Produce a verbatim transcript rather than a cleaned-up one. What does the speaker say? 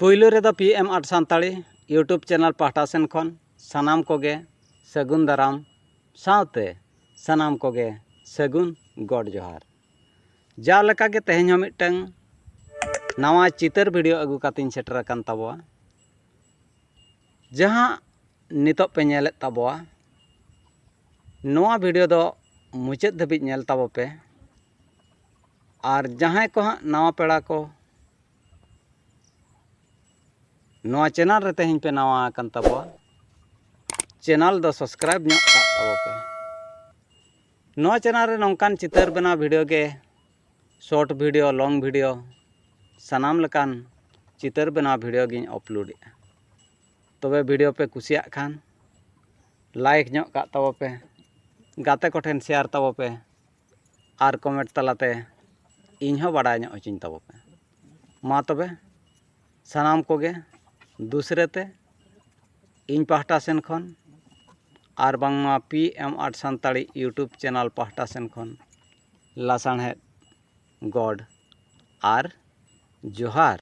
ᱯᱩᱭᱞᱩ ᱨᱮᱫᱚ P M art Santali YouTube channel ᱯᱟᱦᱴᱟ ᱥᱮᱱ ᱠᱷᱚᱱ ᱥᱟᱱᱟᱢ ᱠᱚᱜᱮ ᱥᱟᱹᱜᱩᱱ ᱫᱟᱨᱟᱢ ᱥᱟᱶᱛᱮ ᱥᱟᱱᱟᱢ ᱠᱚᱜᱮ ᱥᱟᱹᱜᱩᱱ ᱜᱚᱰ ᱡᱚᱦᱟᱨ᱾ ᱡᱟᱣ ᱞᱮᱠᱟᱜᱮ ᱛᱮᱦᱮᱧ ᱦᱚᱸ ᱢᱤᱫᱴᱟᱝ ᱱᱟᱣᱟ ᱪᱤᱛᱟᱹᱨ ᱵᱷᱤᱰᱤᱭᱳ ᱟᱹᱜᱩ ᱠᱟᱛᱮᱧ ᱥᱮᱴᱮᱨ ᱟᱠᱟᱱ ᱛᱟᱵᱚᱣᱟ᱾ ᱡᱟᱦᱟᱸ ᱱᱤᱛᱚᱜ ᱯᱮ ᱧᱮᱞᱮᱫ ᱛᱟᱵᱚᱣᱟ, ᱱᱚᱣᱟ ᱵᱷᱤᱰᱤᱭᱳ ᱫᱚ ᱢᱩᱪᱟᱹᱫ ᱫᱷᱟᱹᱵᱤᱡ ᱧᱮᱞ ᱛᱟᱵᱚ ᱯᱮ᱾ ᱟᱨ ᱡᱟᱦᱟᱸᱭ ᱠᱚ ᱦᱟᱸᱜ ᱱᱟᱣᱟ ᱯᱮᱲᱟ ᱠᱚ ᱱᱚᱣᱟ ᱪᱮᱱᱮᱞ ᱨᱮ ᱛᱮᱦᱮᱧ ᱯᱮ ᱱᱟᱣᱟ ᱟᱠᱟᱱ ᱛᱟᱵᱚᱣᱟ, ᱪᱮᱱᱮᱞ ᱫᱚ ᱥᱟᱵᱥᱠᱨᱟᱭᱤᱵ ᱧᱚᱜ ᱠᱟᱜ ᱛᱟᱵᱚ ᱯᱮ᱾ ᱱᱚᱣᱟ ᱪᱮᱱᱮᱞ ᱨᱮ ᱱᱚᱝᱠᱟᱱ ᱪᱤᱛᱟᱹᱨ ᱵᱮᱱᱟᱣ ᱵᱷᱤᱰᱤᱭᱳ ᱜᱮ, ᱥᱚᱨᱴ ᱵᱷᱤᱰᱤᱭᱳ, ᱞᱚᱝ ᱵᱷᱤᱰᱤᱭᱳ, ᱥᱟᱱᱟᱢ ᱞᱮᱠᱟᱱ ᱪᱤᱛᱟᱹᱨ ᱵᱮᱱᱟᱣ ᱵᱷᱤᱰᱤᱭᱳ ᱜᱤᱧ ᱟᱯᱞᱳᱰᱮᱜᱼᱟ᱾ ᱛᱚᱵᱮ ᱵᱷᱤᱰᱤᱭᱳ ᱯᱮ ᱠᱩᱥᱤᱭᱟᱜ ᱠᱷᱟᱱ ᱞᱟᱭᱤᱠ ᱧᱚᱜ ᱠᱟᱜ ᱛᱟᱵᱚ ᱯᱮ, ᱜᱟᱛᱮ ᱠᱚᱴᱷᱮᱱ ᱥᱮᱭᱟᱨ ᱛᱟᱵᱚ ᱯᱮ, ᱟᱨ ᱠᱚᱢᱮᱱᱴ ᱛᱟᱞᱟᱛᱮ ᱤᱧ ᱦᱚᱸ ᱵᱟᱰᱟᱭ ᱧᱚᱜ ᱦᱚᱪᱚᱧ ᱛᱟᱵᱚ ᱯᱮ᱾ ᱢᱟ ᱛᱚᱵᱮ ᱥᱟᱱᱟᱢ ᱠᱚᱜᱮ ᱫᱩᱥᱨᱟᱹ ᱛᱮ ᱤᱧ ᱯᱟᱦᱴᱟ ᱥᱮᱱ ᱠᱷᱚᱱ ᱟᱨ ᱵᱟᱝᱢᱟ P M art Santali YouTube channel ᱯᱟᱦᱴᱟ ᱥᱮᱱ ᱠᱷᱚᱱ ᱞᱟᱥᱟᱬᱦᱮᱫ ᱜᱚᱰ ᱟᱨ ᱡᱚᱦᱟᱨ᱾